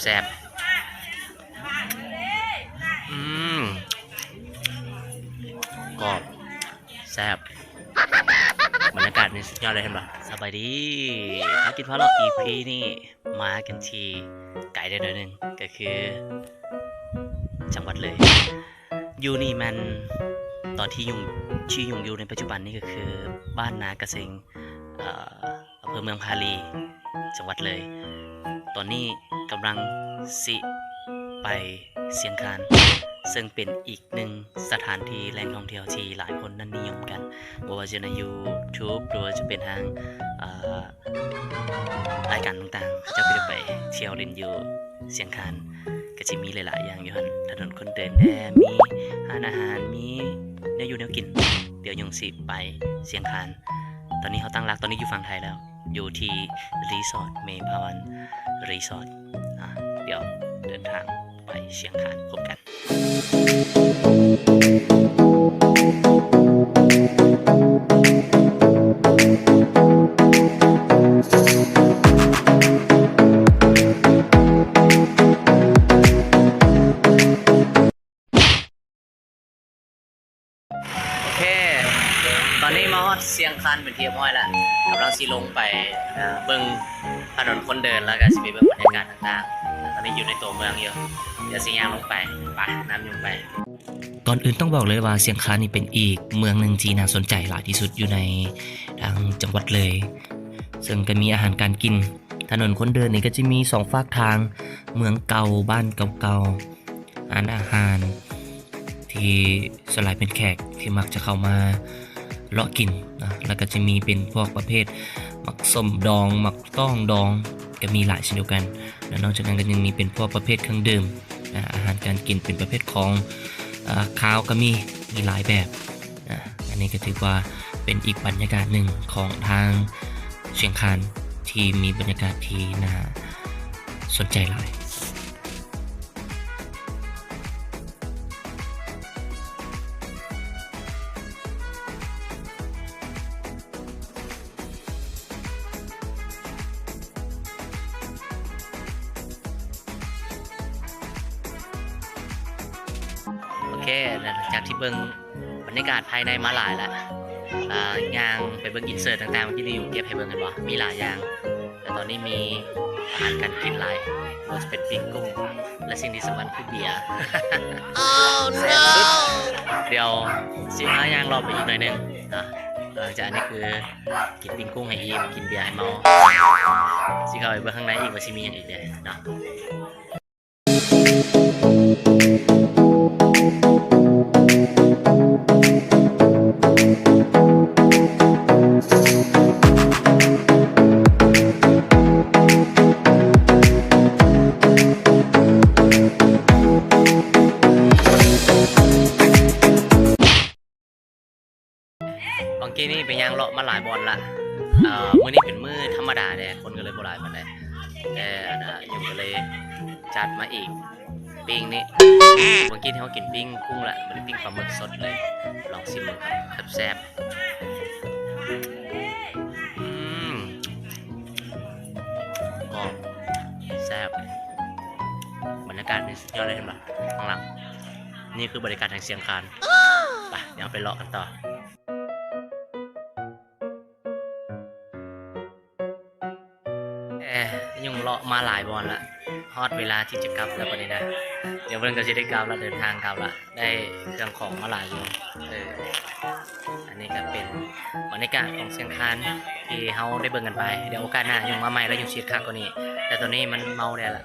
ແຊບໆ ອືມ ກອບ ແຊບ ບັນຍາກາດນີ້ສຸດຍອດເລີຍ ເຫັນບໍ່? ສະບາຍດີ ມາກິນພາເລາະ ອີພີນີ້ ມາກັນທີ່ໄກໄດ້ໜ້ອຍໜຶ່ງ ກໍຄື ຈັງຫວັດເລີຍ. ຢູ່ນີ້ແມ່ນ ຕອນທີ່ຢູ່ ທີ່ຢູ່ຢູ່ໃນປັດຈຸບັນນີ້ກໍຄື ບ້ານນາກະເຊັງ ເອີ ອຳເພີເມືອງຜາຫຼີ ຈັງຫວັດເລີຍ. ຕອນນີ້ກຳລັງຊິໄປຊຽງຄານ ເຊິ່ງເປັນອີກໜຶ່ງສະຖານທີ່ແຫຼ່ງທ່ອງທ່ຽວທີ່ຫຼາຍຄົນນັ້ນນິຍົມກັນ ບໍ່ວ່າຈະໃນຢູທູບ ຫຼືວ່າຈະເປັນທາງ ເອີ ລາຍການຕ່າງໆ ເຂົາເຈົ້າກໍຈະໄປທ່ຽວຫຼິ້ນຢູ່ຊຽງຄານ ກໍຊິມີຫຼາຍໆຢ່າງຢູ່ຫັ້ນ ຖະໜົນຄົນເດີນແດ່ ມີຮ້ານອາຫານ ມີແນວຢູ່ແນວກິນ. ດຽວຍຸງຊິໄປຊຽງຄານ. ຕອນນີ້ເຮົາຕັ້ງຫຼັກ ຕອນນີ້ຢູ່ຝັ່ງໄທແລ້ວ ຢູ່ທີ່ຣີສອດເມພາວັນຣີສອດ. ອາ ດຽວເດີນທາງໄປຊຽງຄານ ພົບກັນ. ໂອເຄ ຕອນນີ້ມາຮອດຊຽງຄານເປັນທີ່ຮຽບຮ້ອຍແລ້ວ ກຳລັງຊິລົງໄປ ເອີ ເບິ່ງຖະໜົນຄົນເດີນ ແລ້ວກໍຊິໄປເບິ່ງບັນຍາກາດຕ່າງໆ. ຕອນນີ້ຢູ່ໃນຕົວເມືອງຢູ່ ດຽວຊິຍ່າງລົງໄປ. ໄປ ນຳຍຸງໄປ. ກ່ອນອື່ນຕ້ອງບອກເລີຍວ່າ ຊຽງຄານນີ້ເປັນອີກເມືອງໜຶ່ງທີ່ໜ້າສົນໃຈຫຼາຍທີ່ສຸດຢູ່ໃນທາງຈັງຫວັດເລີຍ ເຊິ່ງກໍມີອາຫານການກິນ ຖະໜົນຄົນເດີນນີ້ກໍຈະມີສອງຟາກທາງ ເມືອງເກົ່າ ບ້ານເກົ່າໆ ຮ້ານອາຫານທີ່ສ່ວນຫຼາຍເປັນແຂກທີ່ມັກຈະເຂົ້າມາເລາະກິນນະ ແລ້ວກໍຈະມີເປັນພວກປະເພດໝາກສົ້ມດອງ ໝາກຕ້ອງດອງ ກໍມີຫຼາຍເຊັ່ນດຽວກັນ. ແລະ ນອກຈາກນັ້ນກໍຍັງມີເປັນພວກປະເພດເຄື່ອງດື່ມນະ ອາຫານການກິນເປັນປະເພດຂອງ ເອີ ຄາວກໍມີ ມີຫຼາຍແບບນະ. ອັນນີ້ກໍຖືວ່າເປັນອີກບັນຍາກາດໜຶ່ງຂອງທາງຊຽງຄານ ທີ່ມີບັນຍາກາດທີ່ໜ້າສົນໃຈຫຼາຍ. ໂອເຄ ຫຼັງຈາກທີ່ເບິ່ງບັນຍາກາດພາຍໃນມາຫຼາຍລະ ອ່າ ຍ່າງໄປເບິ່ງອິນເສີດຕ່າງໆ ເມື່ອກີ້ນີ້ຢູ່ເກັບໃຫ້ເບິ່ງ ເຫັນບໍ່? ມີຫຼາຍຢ່າງ ແຕ່ຕອນນີ້ມີອາຫານການກິນຫຼາຍ ບໍ່ວ່າຈະເປັນປີ້ງກຸ້ງ ແລະ ສິ່ງທີ່ສຳຄັນຄືເບຍ ແຊບສຸດ. ດຽວຊິພາຍ່າງເລາະໄປອີກໜ້ອຍໜຶ່ງເນາະ. ຫຼັງຈາກນີ້ຄື ກິນປີ້ງກຸ້ງໃຫ້ອີ່ມ ກິນເບຍໃຫ້ເມົາ. ຊິເຂົ້າໄປເບິ່ງຂ້າງໃນອີກວ່າຊິມີຫຍັງອີກແດ່ເນາະ. ບາງກີ້ນີ້ໄປຍ່າງເລາະມາຫຼາຍບ່ອນລະ ເອີ ມື້ນີ້ເປັນມື້ທຳມະດາແດ່ ຄົນກໍເລີຍບໍ່ຫຼາຍປານໃດ ແຕ່ອັນນ່າ ຍຸງກໍເລີຍຈັດມາອີກ ປີ້ງນີ້ ບາງກີ້ທີ່ເຮົາກິນປີ້ງກຸ້ງລະ ບັດນີ້ປີ້ງປາໝຶກສົດເລີຍ ລອງຊິມເບິ່ງ ແຊບໆ. ອືມ ກອບ ແຊບ ບັນຍາກາດນີ້ສຸດຍອດເລີຍ ເຫັນບໍ່? ຂ້າງຫຼັງ ນີ້ຄືບັນຍາກາດແຫ່ງຊຽງຄານ. ໄປ ດຽວເຮົາໄປເລາະກັນຕໍ່. ເອີ ຍຸງເລາະມາຫຼາຍບ່ອນລະ ຮອດເວລາທີ່ຈະກັບແລ້ວບັດນີ້ນະ. ດຽວເພິ່ນກໍຊິໄດ້ກັບລະ ເດີນທາງກັບລະ ໄດ້ເຄື່ອງຂອງມາຫຼາຍຢູ່. ເອີ ອັນນີ້ກໍເປັນບັນຍາກາດຂອງຊຽງຄານທີ່ເຮົາໄດ້ເບິ່ງກັນໄປ. ດຽວໂອກາດໜ້າຍຸງມາໃໝ່ລະ ຍຸງຊິເຮັດຄັກກວ່ານີ້ ແຕ່ຕອນນີ້ມັນເມົາແດ່ລະ.